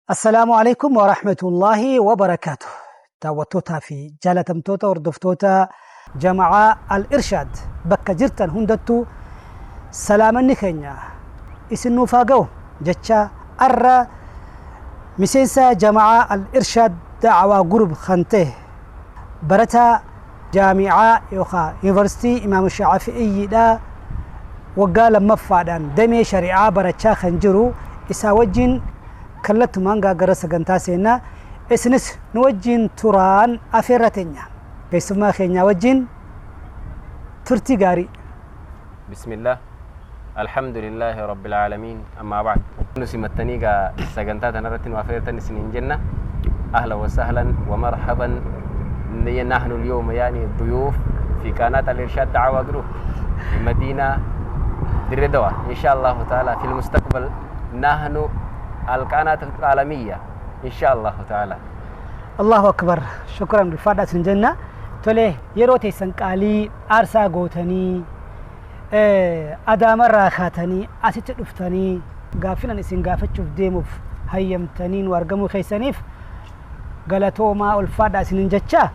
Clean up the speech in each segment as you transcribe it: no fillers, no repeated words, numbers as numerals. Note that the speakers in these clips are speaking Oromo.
Assalaamu alaikum wa rahmatullahi wa barakaatuh. Daawwattootaa fi jaalatamtoota hordoftoota Jama'aa Al-Irshaad bakka jirtan hundattuu salaamanni keenya isin nuuf haa ga'u jecha arra miseensa Jama'aa Al-Irshaad Da'awaa Group kan ta'e barataa jaami'aa yookaan yuunivarsiitii Imaam Shaafi'iyyiidha waggaa lammaffaadhaan damee shari'aa barachaa kan jiru isaa wajjin kallattumaan gara sagantaa seenaa isinis nu wajjin turaan afeerra teenya keessummaa keenyaa wajjin turtii gaarii. بسم الله، الحمد لله رب العالمين، أما بعد، simattanii gaa sagantaa tanarratti nu afeertan isiniin jenna. أهلا وسهلا ومرحبا. نحن اليوم يعني ضيوف في قناة الإرشاد دعوة جروب في مدينة دريدوا. إن شاء الله تعالى في المستقبل نحن القناة العالمية إن شاء الله تعالى. Allahu akbar, shukran, ulfaadhaa isin jenna. Tole, yeroo teessan qaalii aarsaa gootanii Adaamarraa kaatanii asitti dhuftanii gaaffinan isin gaafachuuf deemuuf hayyamtanii nu argamuu keessaniif galatoomaa, ulfaadhaa isinin jecha.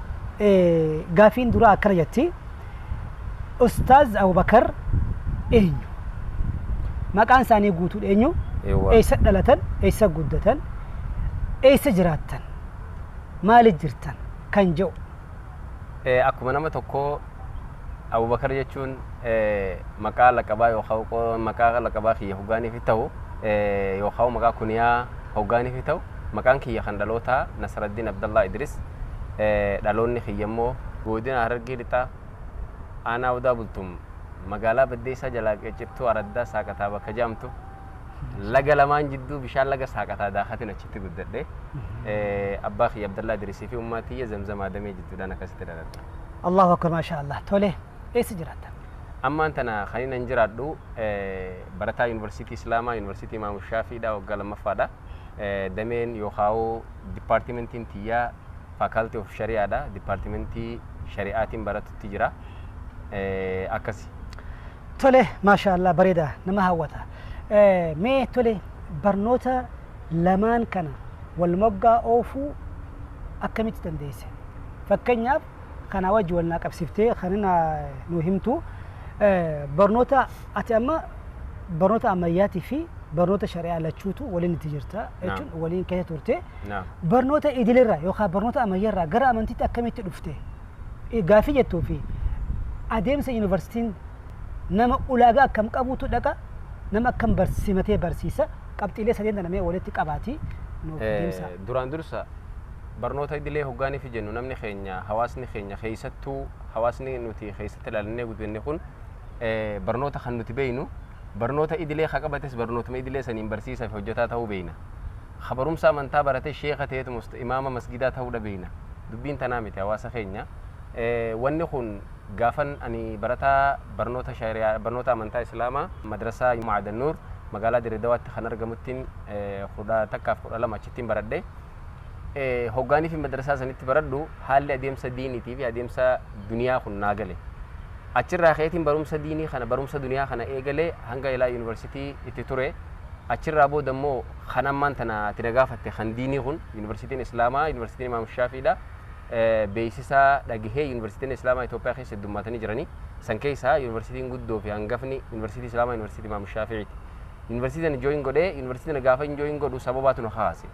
Gaafiin duraa akkana jetti: Ustaaz Abubakar eenyu? Maqaan isaanii guutuudha eenyu? Eessa dhalatan? Eessa guddatan? Eessa jiraattan? Maaliif jirtan kan jedhu. Akkuma nama tokkoo Abubakar jechuun maqaa laqabaa yookaan maqaa laqabaa kiyya hoggaaniif ta'u yookaan maqaa kuniyaa hoggaaniif ta'u, maqaan kiyya kan dhalootaa Nasraddiin Abdallaa Idris. Dhaloonni kiyya immoo godina Harargee Lixaa, aanaa Odaa Bultum, magaalaa Baddeessaa jalaa qaccittuu araddaa Saaqataa bakka jaamtu, laga lamaan jidduu bishaan laga Saaqataa daakatin achitti guddadhe. Abbaa kiyya Abdallaa Idrisii fi ummaa tiyya Zamzamaa Damee jidduudhaan akkasitti dhaladhe. Allahu akbar, maasha Allah. Tole, eessa jiraattan? Ammaan tana kan inni jiraadhu barataa Yuunivarsiitii Islaamaa, Yuunivarsiitii Imaamu Shaafiidha, waggaa lammaffaadha. Dameen yookaan dipaartimentiin tiyyaa Faculty of Shari'aadha. Dipaartimentii shari'aatiin baratutti jira. Akkasi. Tole, maasha Allah, bareeda, nama hawwata. Mee tole, barnoota lamaan kana wal moggaa oofuu akkamitti dandeesse? Fakkeenyaaf kana wajji wal naa qabsiiftee kan nu himtu, barnoota ati amma barnoota ammayyaatii fi barnoota shari'aa lachuutu waliin itti jirta jechuun waliin keessa turte. Barnoota idileerraa yookaan barnoota ammayyaarraa gara amantiitti akkamitti dhufte? Gaafii jettuu fi adeemsa yuunivarsiitiin nama ulaagaa akkam qabuutu dhaqa, nama akkam simatee barsiisa, qabxiilee sadeen danamee walitti qabaati nuuf deemsa. Duraan dursa barnoota idilee hoggaaniif jennu, namni keenya, hawaasni keenya, keessattuu hawaasni nuti keessatti ilaalannee guddanne kun, barnoota kan nuti beeynu barnoota idilee haa qabates barnootuma idilee saniin barsiisaa fi hojjetaa ta'uu beeyna. Ha barumsa amantaa barate sheeka ta'eetu imaama masgidaa ta'uudha beeyna. Dubbiin tanaa miti hawaasa keenya. Wanni kun gaafan ani barataa barnoota shari'aa, barnoota amantaa Islaamaa madrasaa Ma'adannuur magaalaa Dirredawaatti kan argamuttiin 11f 12 achittiin baradhe. Hoggaanii fi madrasaa sanitti baradhu haalli adeemsa diiniitii fi adeemsa duniyaa kun naa gale. Achirraa ka'eetiin barumsa diinii kana, barumsa duniyaa kana eegalee hanga ilaa yuunivarsiitii itti ture. Achirraa booda immoo kan ammaan tana ati na gaafatte kan diinii kun yuunivarsiitiin Islaamaa, yuunivarsiitiin Imaam Shaafiidha. Beeksisaa dhagahee yuunivarsiitiin Islaamaa Itoophiyaa keessa heddummaatanii jiranii. San keessaa yuunivarsiitiin guddoo fi hangafni yuunivarsiitii Islaamaa yuunivarsiitii Imaam Shaafiiti. Yuunivarsiitii sana join godhee, yuunivarsiitii sana gaafa join godhu sababaatu na kaase.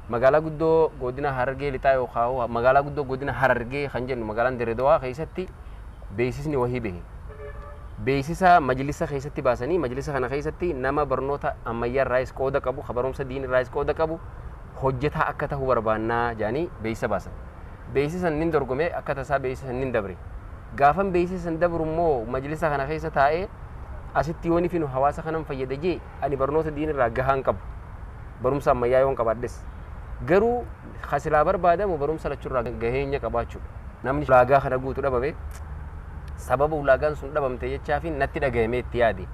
Magaalaa guddoo godina Harargee Lixaa yookaan magaalaa guddoo godina Harargee kan jennu magaalaan Dirredawaa keessatti beeksisni wahii bahe. Beeksisa majlisa keessatti baasanii, majlisa kana keessatti nama barnoota ammayyaa irraayis qooda qabu, ka barumsa diinii irraayis qooda qabu hojjetaa akka ta'u barbaannaa jedhanii beeksisa baasan. Beeksisa nin dorgome, akka tasaa beeksisa nin dabre. Gaafan beeksisa dabru immoo majlisa kana keessa taa'ee asitti yoon ifinu hawaasa kanan fayyada jee, ani barnoota diinii irraa gahaan qabu. Barumsa ammayyaa yoon qabaadhes. Garuu kasilaa barbaadamu barumsa lachurraa gaheenya qabaachuudha. Namni ulaagaa kana guutu dhabame, sababa ulaagaan sun dhabamte jechaa fi natti dhagahamee itti yaade.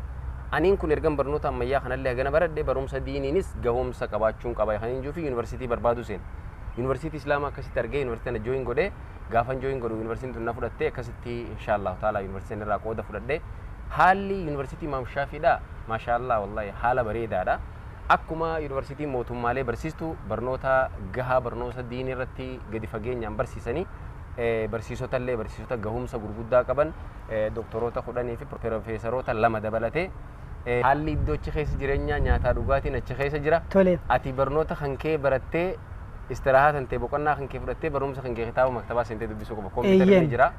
Aniin kun ergan barnoota ammayyaa kanallee hagana baradhe, barumsa diiniinis gahoomsa qabaachuun qaba kan hin jiru fi yuunivarsiitii barbaadu seen. Yuunivarsiitii Islaamaa akkasitti argee yuunivarsiitii kana join godhee, gaafan join godhu yuunivarsiitiin tun na fudhattee, akkasitti inshaallahu taala yuunivarsiitiin irraa qooda fudhadhee. Haalli yuunivarsiitii Imaam Shaafiidha, maashaallah, wallahi haala bareedaadha. Akkuma yuunivarsiitiin mootummaalee barsiistu barnoota gahaa, barnoota diinii irratti gadi fageenyaan barsiisanii, barsiisota illee barsiisota gahumsa gurguddaa qaban, doktoroota 10 fi piroofeesaroota 2 dabalatee, haalli iddoo achi keessa jireenyaa, nyaataa, dhugaatiin achi keessa jira. Ati barnoota kan kee barattee, istirahaa tan ta'e, boqonnaa kan kee fudhattee, barumsa kan kee kitaaba maktabaa seentee dubbisuu qaba. Kompiitarri ni jira.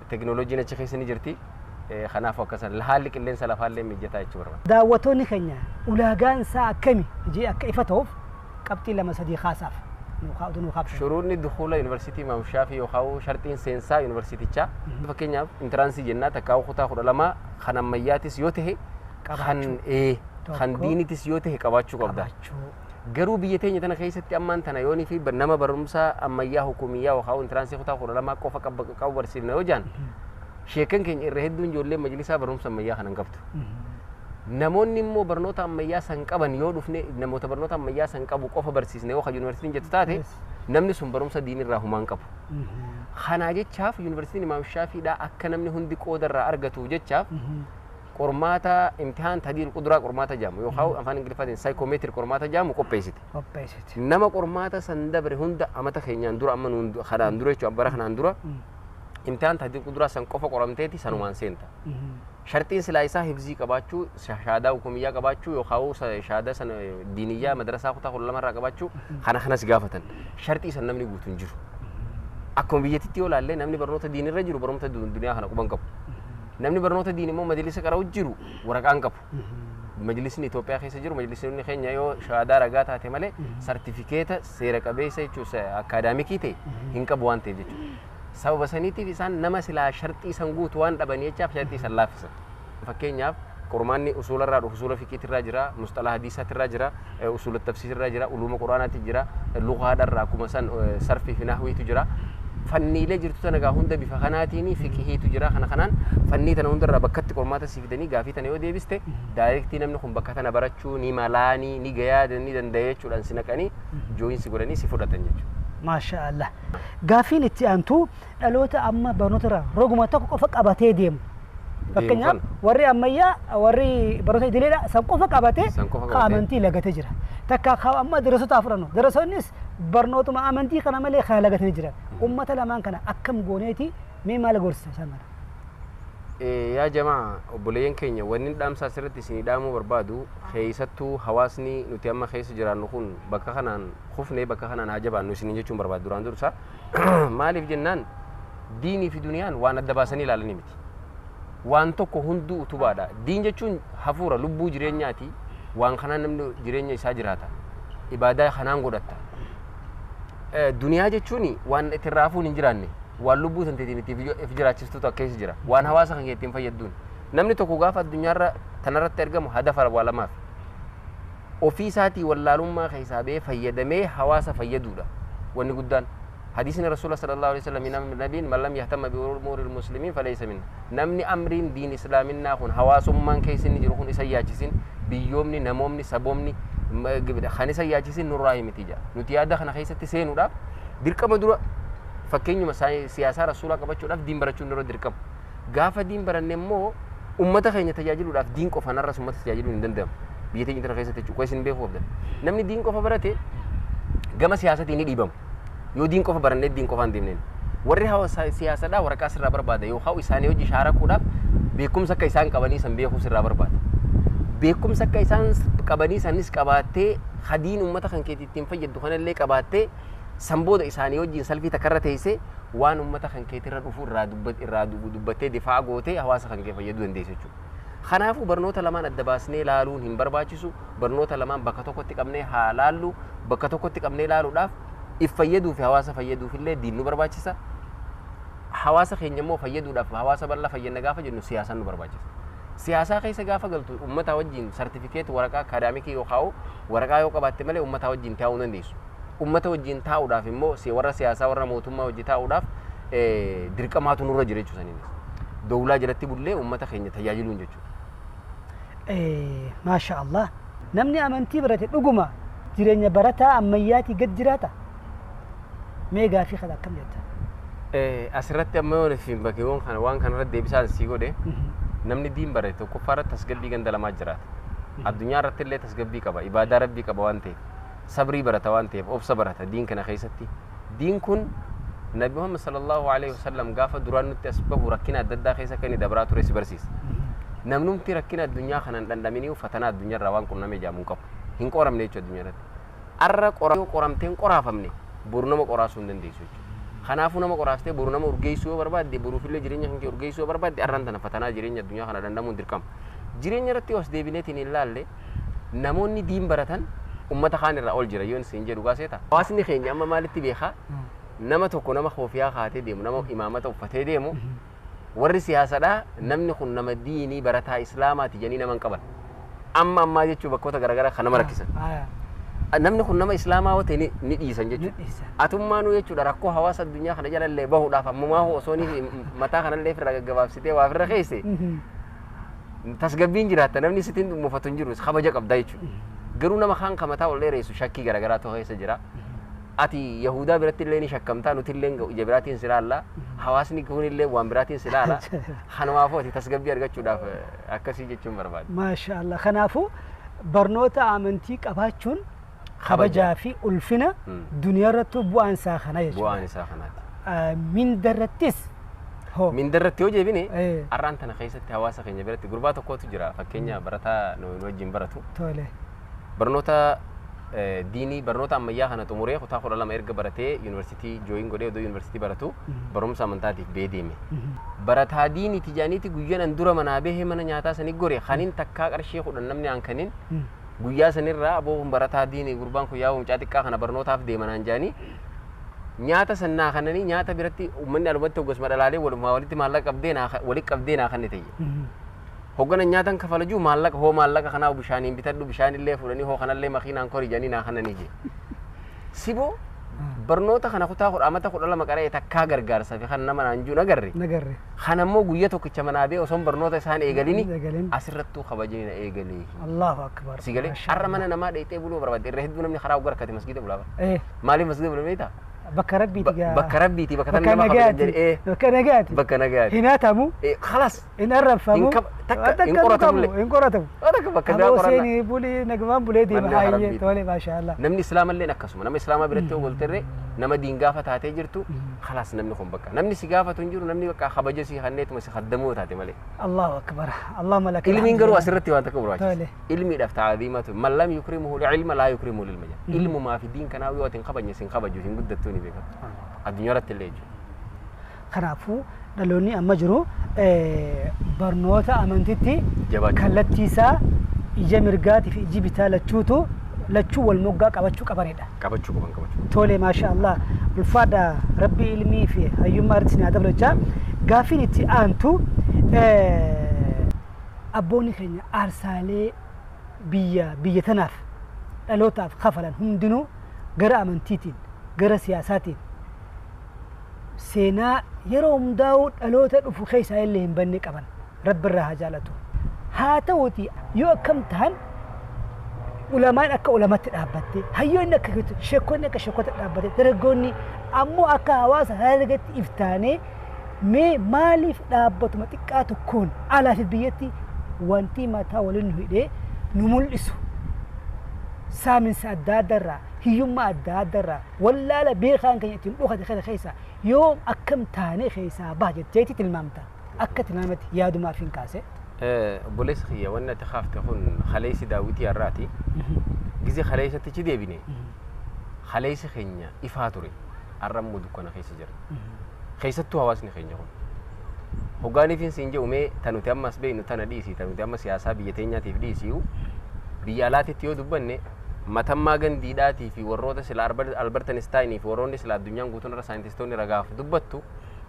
Teknooloojiin achi keessa ni jirti. Kanaafuu akkasan haalli qilleensa lafaallee mijataa jechuu barbaada. Daawwattoonni keenya ulaagaan isaa akkami jee akka ifa ta'uuf qabxii lama sadii kaasaaf nuu kaabsan. Shuruudni dukuula yuunivarsiitii Imaam Shaafii yookaan sharxiin seensaa yuunivarsiitichaa, fakkeenyaaf entrance jennaa, takkaa'u kutaa 12 kan ammayyaatis yoo ta'e, kan kan diinitis yoo ta'e qabaachuu qabda. Garuu biyya teenya tana keessatti ammaan tana yoonii fi nama barumsa ammayyaa hukumiyyaa yookaan entrance kutaa 12 qofa qabu barsiifna yoo jaan, sheekan keenya irra hedduun ijoollee majlisaa barumsa ammayyaa kana hin qabdu. Namoonni immoo barnoota ammayyaa san qaban yoo dhufne, namoota barnoota ammayyaa san qabu qofa barsiisne yoo yuunivarsiitiin jettu taate, namni sun barumsa diinirraa humaan qabu. Kanaa jechaaf yuunivarsiitiin Imaam Shaafiidhaa akka namni hundi qooda irraa argatuuf jechaaf qormaata imtihaan tadiil quduraa qormaata jedhamu yookaan afaan Ingiliffaatiin psychometry qormaata jedhamu qopheessite. Qopheessite. Nama qormaata san dabre hunda amata keenyaan dura, amma nuun kanaan dura jechuudha, bara kanaan dura imtihaan tadiil quduraa san qofa qoramteeti sanumaan seenta. Sharxiin silaa isaa hifzii qabaachuu, shahaadaa hukumiyyaa qabaachuu yookaan shahaadaa sana diiniyyaa madrasaa kutaa 12 irraa qabaachuu kana kanas gaafatan. Sharxii san namni guutu hin jiru. Akkuma biyyattitti yoo ilaalle, namni barnoota diinirra jiru barnoota duniyaa kana quban qabu. Namni barnoota diin immoo majlisa qara'u jiru waraqaan qabu. Majlisni Itoophiyaa keessa jiru, majlisni keenya yoo shahaadaa ragaa taate malee sartifikeeta seera qabeessa jechuun academic ta'e hin qabu waan ta'eef jechuudha. Sababa saniitiif isaan nama silaa sharxii san guutu waan dhabanii jechaaf sharxii san laaffisan. Fakkeenyaaf qormaanni usuularraa dhufu usuula fiqiitirraa jira, musxalaa hadiisaatirraa jira, usuula tafsiirraa jira, uluuma quraanaatti jira, lugaadharraa akkuma san sarfii fi nahwiitu jira. Fanniilee jirtu tana gaa hunda bifa kanaatiin fiqihiitu jira, kana kanaan fannii tana hundarraa bakkatti qormaata si fidanii gaafii tana yoo deebiste, direct namni kun bakka tana barachuu ni malaanii, ni gayaa, ni danda'e jechuudhaan si naqanii join si godhanii si fudhatan jechuudha. Maasha Allah. Gaafiin itti aantu dhaloota amma barnoota irraa roguma tokko qofa qabatee deemu. Fakkeenyaaf warri ammayyaa, warri barnoota idileedha san qofa qabatee San qofa ka qabatee. Amantii lagatee jira. Takka ka amma darasoota fudhannu, darasoonnis barnootuma amantii kana malee kana lagatanii jiran. Uummata lamaan kana akkam gooneeti, mee maal gorsisa isaan kana? Yaa jamaa, obboleeyyan keenya, wanni dhaamsa asirratti isinii dhaamuu barbaadu, keessattuu hawaasni nuti amma keessa jiraannu kun bakka kanaan kufnee bakka kanaan haa jabaannu isiniin jechuun barbaadu duraan dursa. Maaliif jennaan, diinii fi duniyaan waan adda baasanii ilaalanii miti. Waan tokko hunduu utubaadha. Diin jechuun hafuura lubbuu jireenyaati. Waan kanaan namni jireenya isaa jiraata. Ibaadaa kanaan godhatta. Duniyaa jechuun waan itti raafuun hin jiraanne, waan lubbuu tanteetiin itti if jiraachistutu akka keessa jira, waan hawaasa kan ittiin fayyadduun. Namni tokko gaafa addunyaarra tanarratti argamu hadafa waa lamaaf: ofii isaatii wallaalummaa keessaa ba'ee fayyadamee hawaasa fayyaduudha wanni guddaan. Hadiisni rasuula sallallahu alaihi wasallam, namni nabiin man lam yahtama bi umuuri muslimin falaysa minna, namni amriin diin islaaminaa kun, hawaasummaan keessa inni jiru kun isa yaachisin, biyyoomni, namoomni, saboomni kan isa yaachisin nurraa miti jedha. Nuti yaada kana keessatti seenuudhaaf dirqama dura fakkeenyuma siyaasaa rasuulaa qabachuudhaaf diin barachuun nurra dirqama. Gaafa diin baranne immoo ummata keenya tajaajiluudhaaf, diin qofaan har'as ummata tajaajiluun hin danda'amu biyya teenya tana keessatti jechuudha. Isin beekuu qabdan, namni diin qofa barate gama siyaasatiin ni dhiibama. Yoo diin qofa barannee diin qofaan deemneen, warri hawaasa siyaasadhaa waraqaa sirraa barbaada yookaan isaanii hojii shaarakuudhaaf beekumsa akka isaan qabanii san beekuu sirraa barbaada. Beekumsa akka isaan qabanii sanis qabaattee, hadiin ummata kan keetii ittiin fayyaddu kanallee qabaattee, san booda isaanii wajjin salfii takkarra teessee waan ummata kan keetirra dhufu irraa dubbattee, difaa gootee hawaasa kan kee fayyaduu dandeessu jechuudha. Kanaafuu barnoota lamaan adda baasnee laaluun hin barbaachisu. Barnoota lamaan bakka tokkotti qabnee haa laallu. Bakka tokkotti qabnee laaluudhaaf if fayyaduu fi hawaasa fayyaduuf illee diin nu barbaachisa. Hawaasa keenya immoo fayyaduudhaaf, hawaasa bal'aa fayyadna gaafa jennu, siyaasaan nu barbaachisa. Siyaasaa keessa gaafa galtu uummata wajjin sartifikeet waraqaa academic yookaan waraqaa yoo qabaatte malee uummata wajjin taa'uu hin dandeessu. Uummata wajjin taa'uudhaaf immoo warra siyaasaa, warra mootummaa wajjin taa'uudhaaf dirqamaatu nurra jira jechuudha saniinis. Dowlaa jalatti bullee uummata keenya tajaajiluun jechuudha. Maasha Allah. Namni amantii barate dhuguma jireenya barataa ammayyaatii gad jiraata? Mee gaafii kana akkam jetta? Asirratti amma yoo fi bakkeewwan kana waan kanarratti deebisaan sii godhe, namni diin barate tokkoffaa irratti tasgabbii ganda lamaa jiraata. Addunyaa irratti illee tasgabbii qaba. Ibaadaa rabbii qaba waan ta'eef. Sabrii barata waan ta'eef obsa barata diin kana keessatti. Diin kun Nabi Muhammad sallallahu alaihi wasallam gaafa duraan nutti as bahu rakkina adda addaa keessa akka inni dabraa ture si barsiisa. Namnumti rakkina addunyaa kanaan dhandhaminii fatanaa addunyaa irraa waan qunname jaamu hin qabu. Hin qoramne jechuudha addunyaa irratti. Arra qoramtee hin qoraafamne boru nama qoraasuu hin dandeessu jechuudha. Kanaafuu nama qoraaftee boru nama urgeessuu yoo barbaadde boruufillee jireenya kan kee urgeessuu yoo barbaadde arraan tana fatanaa jireenya addunyaa kana dhandhamuun dirqama. Jireenya irratti yoo as deebineetiin hin laalle namoonni diin baratan ummata kaan irraa ol jira yoon isin jedhu gaaseeta. Hawaasni keenya amma maalitti beekaa? Nama tokko nama koofiyaa kaatee deemu nama imaamata uffatee deemu warri siyaasadhaa namni kun nama diinii barataa islaamaati jedhanii nama hin qaban. Amma ammaa jechuun bakkoota garaagaraa kan nama rakkisan. Namni kun nama islaamaa yoo ta'e ni dhiisan jechuudha. Atummaanuu jechuudha rakkoo hawaasa addunyaa kana jalallee bahuudhaaf ammumaa osoo ni mataa kanallee ofirraa gaggabaabsitee waa ofirra keesse tasgabbiin jiraatta namni sitiin mufatu hin jiru kabaja qabda jechuudha. Garuu nama kaan ka mataa ol dheeressu shakkii garaagaraa ta'u keessa jira. Ati Yahudaa biratti illee ni shakkamtaa nuti illee ija biraatiin si ilaalla. Hawaasni kun illee waan biraatiin si ilaala. Kanaafuu ati tasgabbii argachuudhaaf akkasii jechuun barbaada. Maasha Allah. Kanaafuu barnoota amantii qabaachuun kabajaa fi ulfina duniyaa irratti bu'aan isaa kana jechuudha. Bu'aan isaa kanaati. Minda irrattis hoo. Minda irratti yoo jeebine har'aan tana keessatti hawaasa keenya biratti gurbaa tokkotu jira fakkeenya barataa nu wajjin baratu. Tole. Barnoota diinii barnoota ammayyaa kana xumuree kutaa 12 erga baratee yuunivarsiitii jooyin godhee odoo yuunivarsiitii baratu barumsa amantaatiif bee deeme. Barataa diinii tijaaniiti guyyaan an dura manaa bahee mana nyaataa sanii gore kanin takkaa qarshii 10 namni aan kanin guyyaa sanirraa aboo kun barataa diinii gurbaan kun yaa'u mucaa xiqqaa kana barnootaaf deemanaan jaanii nyaata sannaa kananii nyaata biratti uummanni alumatti hoggasuma dhalaalee walumaa walitti maallaqa qabdee naa walitti qabdee naa kanne ta'e. Hoggana nyaatan kafalajuu maallaqa hoo maallaqa kanaa bishaaniin bitadhu bishaanillee fuudhanii hoo kanallee makiinaan kori jedhanii naa kananii jee. Siboo barnoota kana kutaa kudha amata 12 qara'ee takkaa gargaarsa fi kan nama naan jiru nagarre. Nagarre. Kan ammoo guyya tokkicha manaa bee osoo barnoota isaan eegalini asirrattuu kabajni na eegalee. Allahu akbar. Si galee har'a mana namaa dheeyxee buluu barbaadde irra hedduu namni karaa rakkate masgiida bulaa bara. Maaliif masgiida bulaa beektaa? Bakka rabbiiti gaa. Bakka rabbiiti bakka tan nama kabajan jedhee. Bakka nagaati. Bakka nagaati. Hin hatamu. Khalas. Hin arrabfamu. Takka hin qoratamu. Hin qoratamu. Takka bakka biraa qoranna. Seenii bulii nagumaan bulee deema hayyee tole maashaallah. Namni islaamallee akkasuma nama islaamaa biratti yoo galterre nama diin gaafa taatee jirtu khalas namni kun bakka namni si gaafatu hin jiru namni bakka kabaja si kanneetuma si khaddamoo taate malee. Allahu akbar. Allahumma laka. Ilmiin garuu asirratti waan takka barbaachisa. Ilmiidhaaf ta'aziimatu man lam yukrimuhu ilma laa yukrimuhu ilma jedha. Ilmumaa fi diin kanaa yoo ati hin kabajne si hin kabaju hin guddattuu ni beekama. Addunyaa irratti illee jechuudha. Kanaafuu dhaloonni amma jiru barnoota amantiitti kallattii isaa ija mirgaatii fi iji bitaa lachuutu lachuu wal moggaa qabachuu qabanidha. Qabachuu qaban qabachuu. Tole maasha Allah ulfaadha rabbi ilmii fi hayyummaa irratti ni dabalachaa. Gaaffiin itti aantu abboonni keenya aarsaalee biyya tanaaf dhalootaaf kafalan hundinuu gara amantiitiin gara siyaasaatiin seenaa yeroo hundaa'uu dhaloota dhufu keessaa illee hin banne qaban rabbi irraa haa jaalatu. Haa ta'uuti yoo akkam ta'an ulamaan akka ulamatti dhaabbatte hayyoonni akka sheekonni akka sheekota dhaabbatte dargaggoonni ammoo akka hawaasa herregatti iftaanee mee maaliif dhaabbatuma xiqqaa tokkoon alaa fi biyyatti wanti mataa waliin nu hidhee nu mul'isu saaminsa adda addaarraa hiyyummaa adda addaarraa wallaala beekaan keenya ittiin dhokate kana keessa yoo akkam taane keessaa baha jetteeti tilmaamta akka tilmaamatti yaadumaaf hin kaase. Obboleessi kiyya wanni ati kaafte kun kaleessi daawwitii har'aati. Gize kaleessatti ci deebine kaleessi keenya ifaa ture har'a immoo dukkana keessa jira. Keessattuu hawaasni keenya kun. Hoggaaniifin siin jedhu mee ta nuti ammas beeknu tana dhiisii ta nuti amma siyaasaa biyya teenyaatiif dhiisiyu biyya alaatitti yoo dubbanne matammaa gandiidhaatii fi warroota sila Albert Einsteinii fi warroonni sila addunyaan guutuun irra saayintistoonni ragaaf dubbattu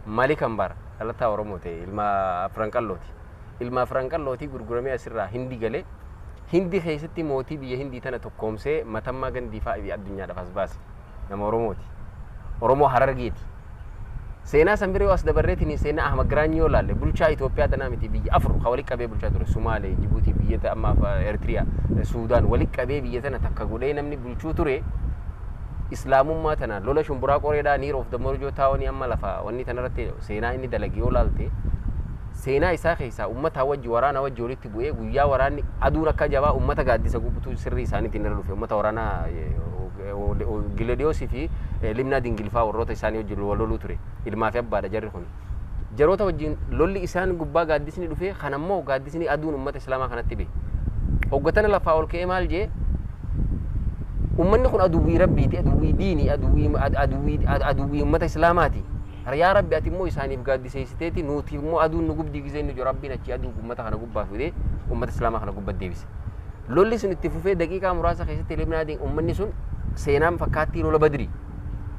Malik Ambar dhalataa Oromoo ta'e ilma Afran Qallooti. Ilma Afran Qallootii gurguramee asirraa Hindi galee Hindi keessatti mootii biyya Hindii tana tokkoomsee matammaa gandii fa'aa addunyaadhaaf as baase nama Oromooti. Oromoo Harargeeti. Seenaa san biroo as dabarreetiin seenaa Ahmad Giraanyii yoo laalle bulchaa Itoophiyaa tanaa miti biyya afur ka walitti qabee bulchaa ture Sumaalee, Jibuutii, biyya amma Eertiriyaa, Suudaan walitti qabee biyya tana takka godhee namni bulchuu ture Islaamummaa tana lola shumburaa qoreedhaa Near of the Morjoo taa'anii amma lafa wanni tanarratti seenaa inni dalage yoo laalte Seenaa isaa keessaa uummataa wajji waraana wajji walitti bu'ee guyyaa waraanni aduun akka jabaa uummata gaaddisa guutuu sirrii isaaniitiin irra dhufe uummata waraanaa Gilediyoosii fi Limnaa Dingilfaa warroota isaanii wajjin wal loluu ture. Ilmaa fi abbaadha jarri kun. Jaroota wajjin lolli isaan gubbaa gaaddisni dhufe kan ammoo gaaddisni aduun uummata islaamaa kanatti ba'e. Hoggatana lafaa ol ka'ee maal jee uummanni kun aduwwii rabbiiti, aduwwii diinii, aduwwii uummata islaamaati. Yaa Rabbi ati immoo isaaniif gaaddiseessiteeti nuti immoo aduun nu gubdii gisee inni jiru Rabbiin achii aduu uummata kana gubbaa fidee uummata islaamaa kana gubbaa deebise. Lolli sun itti fufee daqiiqaa muraasa keessatti Libnaatiin uummanni sun seenaan fakkaattii lola Badrii.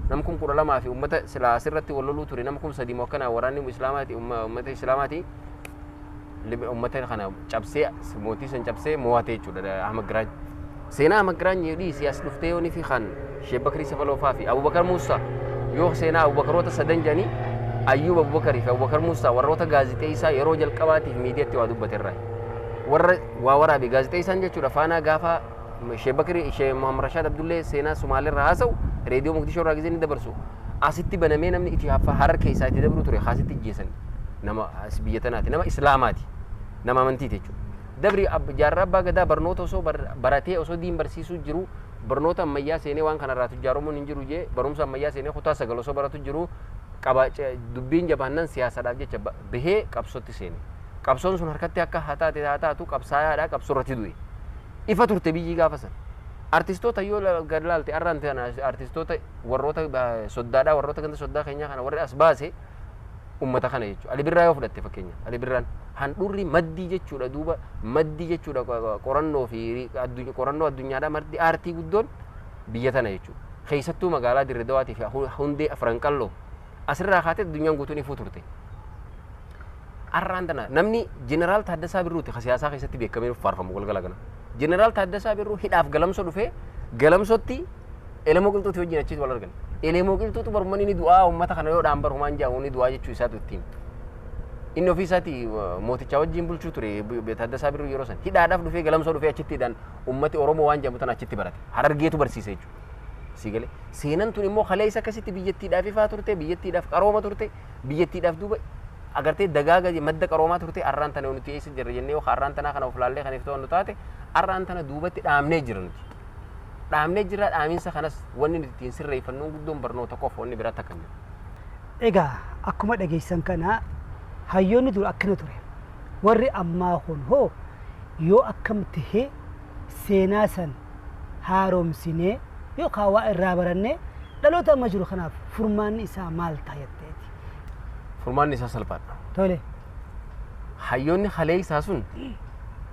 Nam kun 12 fi uummata silaa asirratti wal loluu ture nama 3000 moo akkanaa waraanni islaamaati uummata islaamaati uummata kana cabsee mootii san cabsee mo'ate jechuudha Ahmad Giraany. Seenaa Ahmad Giraany dhiisii as dhuftee yoonii fi kan Sheek Bakrii Safaloofaa fi Abubakar Muusaa yoo seenaa Abubakaroota sadan jedhanii Ayyuub Abubakarii fi Abubakar Muusaa warroota gaazixeessaa yeroo jalqabaatiif miidiyaatti waa dubbate irraa. Warra waa waraabe gaazixeessaan jechuudha faanaa gaafa Sheek Bakrii Sheek Muhammad Rashaad Abdullee seenaa Sumaalee irraa haasa'u reediyoo Mogadishoo irraa gisee ni dabarsu. Asitti banamee namni itti harar keessaa itti dabru ture asitti ijjeessan nama as biyya tanaati nama islaamaati nama amantiiti jechuudha. Dabri jaarraa abbaa gadaa barnoota osoo baratee osoo diin barsiisuu jiru barnoota ammayyaa seenee waan kanarraa tujjaaromuun hin jiru jee barumsa ammayyaa seenee kutaa 9 osoo baratu jiru qaba dubbiin jabaannan siyaasaadhaaf jecha bahee qabsootti seene. Qabsoon sun harkatti akka haa taate haa taatu qabsaayaadhaa qabsoo irratti du'e. Ifa turte biyyi gaafa san. Artistoota yoo gad laalte arraan tana artistoota warroota soddaadhaa warroota ganda soddaa keenyaa kana warri as baase ummata kana jechuudha. Ali Birraa yoo fudhatte fakkeenya Ali Birraan handhuurri maddii jechuudha duuba maddii jechuudha qorannoo fi qorannoo addunyaadhaa maddi aartii guddoon biyya tana jechuudha. Keessattuu magaalaa Dirree Dawaatii fi hundee Afran Qalloo asirraa kaatee addunyaan guutuun ifuu turte. Arraan tana namni Jeneraal Taaddasaa Birruuti ka siyaasaa keessatti beekamee faarfamu galgala kana. Jeneraal Taaddasaa Birruu hidhaaf galamsoo dhufee galamsootti Elemoo Qilxuuti wajjin achitti wal argan. Elemoo Qilxuutu barummaan inni du'aa uummata kana yoo dhaan barumaan jedhamu inni du'aa jechuu isaatu ittiin. Inni ofii isaati mootichaa wajjin bulchuu ture Taaddasaa Birruu yeroo san. Hidhaadhaaf dhufee galamsoo dhufee achitti hidhaan uummati Oromoo waan jedhamu tana achitti barate. Harargeetu barsiise jechuudha. Si galee seenan tun immoo kaleessa akkasitti biyyattiidhaaf ifaa turte biyyattiidhaaf qarooma turte biyyattiidhaaf duuba agartee dagaaga madda qaroomaa turte arraan tana nuti eessa jirra jennee yoo arraan tanaa kana of laallee kan iftoon nu taate arraan tana duubatti dhaamnee jira nuti. Dhaamnee jira dhaaminsa kanas wanni nuti ittiin sirreeffannuun guddoon barnoota qofa wanni biraatti akka hin jiru. Egaa akkuma dhageessan kana hayyoonni dur akkana ture. Warri ammaa kun hoo yoo akkam tahee seenaa san haaromsinee yookaan waa irraa barannee dhaloota amma jiru kanaaf furmaanni isaa maal ta'a jetteeti? Furmaanni isaa salphaadha. Tole. Hayyoonni halee isaa sun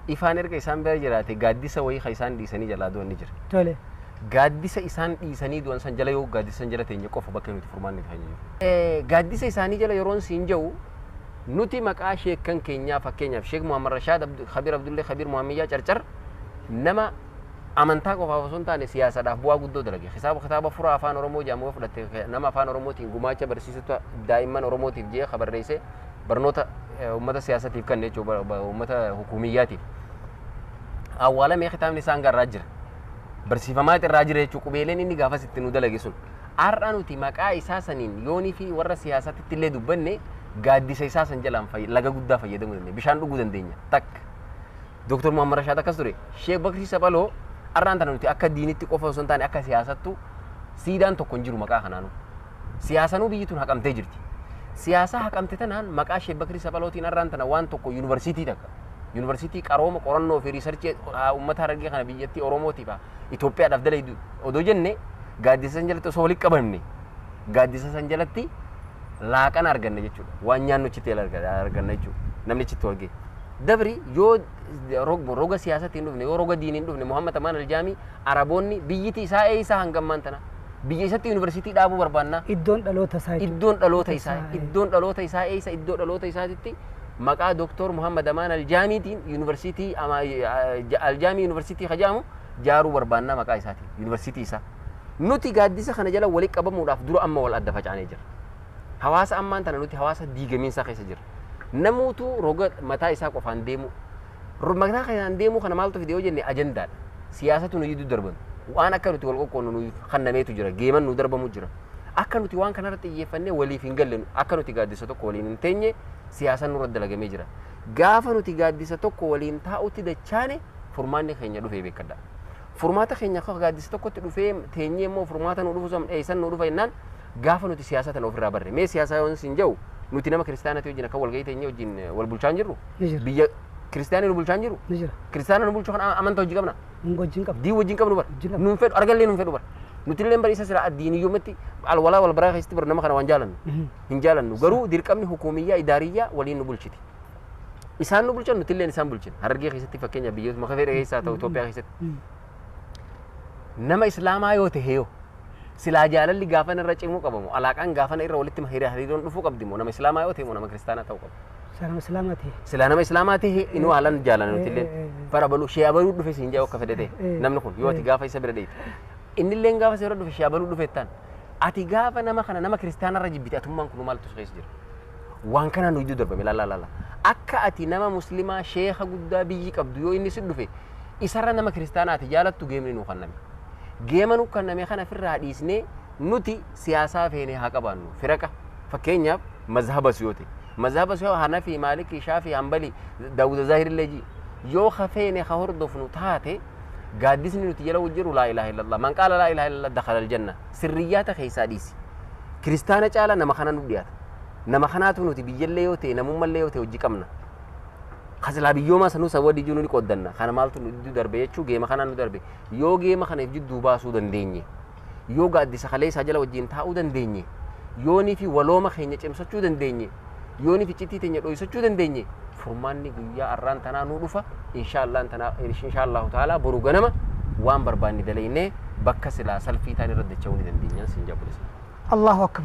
ifaan erga isaan bira jiraate gaaddisa wayii kan isaan dhiisanii jalaa du'an ni jira. Tole. Gaaddisa isaan dhiisanii du'an san jala yoo gaaddisa san jala teenye qofa bakka nuti furmaanni keenya jiru. Gaaddisa isaanii jala yeroon siin jiru nuti maqaa sheekkan keenyaa fakkeenyaaf Sheek Muhammad Rashaad Khabiir Abdullee Khabiir Muhammiyyaa Carcar nama amantaa qofaaf osoo hin taane siyaasaadhaaf bu'aa guddoo dalage. Kitaaba furaa afaan Oromoo jedhamu yoo fudhatte nama afaan Oromootiin gumaacha barsiisota daa'imman Oromootiif jee barreesse barnoota uummata siyaasatiif kenne jechuudha uummata hukumiyyaatiif. Awwaalamee kitaabni isaan garraa jira. Barsiifamaa irraa jira jechuudha qubeeleen inni gaafas itti nu dalage sun. Har'a nuti maqaa isaa saniin yoonii fi warra siyaasatti illee dubbanne gaaddisa isaa san jalaan laga guddaa fayyadamuu dandeenya. Bishaan dhuguu dandeenya. Takka. Dooktar Muhammad Rashaad akkas ture. Sheek Bakrii Saphaloo har'aan tana nuti akka diinitti qofa osoo hin taane akka siyaasattu siidaan tokko hin jiru maqaa kanaanuu. Siyaasanuu biyyi tun haqamtee jirti. Siyaasa haqamte tanaan maqaa Sheek Bakrii Saphalootiin har'aan tana waan tokko yuunivarsiitii takka. Yuunivarsiitii qarooma qorannoo fi riisarchii uummata Harargee kana biyyattii Oromootiif Itoophiyaadhaaf dalaydu odoo jenne gaaddisa san jalatti osoo walitti qabamne gaaddisa san jalatti laaqana arganna jechuudha. Waan nyaannu achitti arganna jechuudha. Namni achitti wal ga'e. Dabri yoo roga siyaasatti hin dhufne yoo roga diinii hin dhufne Muhammad Amaan Aljaamii Araboonni biyyiti isaa eessa hangammaan tana biyya isatti yuunivarsiitii dhaabuu barbaannaa. Iddoon dhaloota isaa. Iddoon dhaloota isaa iddoon dhaloota isaa eessa iddoo dhaloota isaatitti maqaa Dooktor Muhammad Amaan Aljaamiitiin yuunivarsiitii Aljaamii yuunivarsiitii hajaamu jaaruu barbaannaa maqaa isaatiin yuunivarsiitii isaa. Nuti gaaddisa kana jala walitti qabamuudhaaf dura amma wal adda facaanee jira. Hawaasa ammaan tana nuti hawaasa diigamiinsaa keessa jira. Namuutu roga mataa isaa qofaan deemu. Mataa kanaan deemuu kana maaltu fide yoo jenne ajandaadha. Siyaasatu nu jidduu darban. Waan akka nuti wal qoqqoonnu nu kannameetu jira. Geeman nu darbamu jira. Akka nuti waan kanarratti xiyyeeffannee waliif hin galle, akka nuti gaaddisa tokko waliin hin teenye siyaasaan nurra dalagamee jira. Gaafa nuti gaaddisa tokko waliin taa'utti dachaane furmaanni keenya dhufee beekadha. Furmaata keenya akka gaaddisa tokkotti dhufee teenyee immoo furmaata nu dhufu san eessan nu dhufa jennaan gaafa nuti siyaasa tana ofirraa barre. Mee siyaasaa yoon sin jedhu nuti nama kiristaanati wajjin akka walgahii teenyee wajjin wal bulchaa hin jirru. Ni jira. Biyya kiristaanii nu bulchaa hin jiru. Ni jira. Kiristaana nu bulchuu kana amantaa hojii qabna. Hin wajjin qabna. Diin wajjin qabnu bar. Wajjin qabna. Nuun fedhu argallee nuun fedhu bar. Nuti illee bar isa sira diiniyyumatti alwalaa wal baraa keessatti bar nama kana waan jaalannu. Hin jaalannu garuu dirqamni hukuumiyyaa idaariyyaa waliin nu bulchiti. Isaan nu bulchan nuti illee isaan bulchin. Harargee keessatti fakkeenya biyyoota maka fedhe keessaa ta'u Itoophiyaa keessatti. Nama islaamaa yoo ta'e yoo silaa jaalalli gaafana irra cimuu qabamu alaaqaan gaafana irra walitti hariiroon dhufuu qabdi moo nama islaamaa yoo ta'e moo nama kiristaanaa ta'uu qaba. Nama islaamaa ta'e. Silaa nama islaamaa ta'e inuu haalaan jaalannu nuti illee bara baluu shee abaluu dhufe siin jaa akka fedhe ta'e namni kun yoo ati gaafa isa bira dheeyte. Inni illee gaafa isa bira dhufe shee abaluu dhufe ta'an ati gaafa nama kana nama kiristaanarra jibbite atummaan kun maaltu keessa jira. Waan kana nu iddoo darbame laala laala. Akka ati nama muslimaa sheeka guddaa biyyi qabdu yoo inni si dhufe isarra nama kiristaanaa ati jaalattu geemni nuu kenname. Geema nu kenname kana ofirraa dhiisnee nuti siyaasaa feene haa qabaannu firaqa fakkeenyaaf mazhabas yoo ta'e mazhabas yoo Hanafi Maaliki Shaafi Hanbali Daawuda Zaahir ji yoo ka feene ka hordofnu taate gaaddisni nuti jala jiru laa ilaaha illallah man qaala laa ilaaha illallah dakhala aljanna sirriyyaata keessaa dhiisi kiristaana caala nama kana nu dhiyaata nama kanaatu nuti biyyallee yoo ta'e namummallee yoo ta'e hojii qabna kasilaa biyyoomaa sanuu saba dijuu nu qooddanna kana maaltu nu jidduu darbe jechuu geema kana nu darbe yoo geema kana jidduu baasuu dandeenye yoo gaaddisa kalee isaa jala wajjin taa'uu dandeenye yoonii fi walooma keenya cimsachuu dandeenye yoonii fi cittii teenya dho'isachuu dandeenye furmaanni guyyaa arraan tanaa nu dhufa inshaallahu ta'ala boru ganama waan barbaanne dalaynee bakka silaa salfii ta'an irra dacha'uu ni dandeenya siin jaabulisa. Allahu akbar.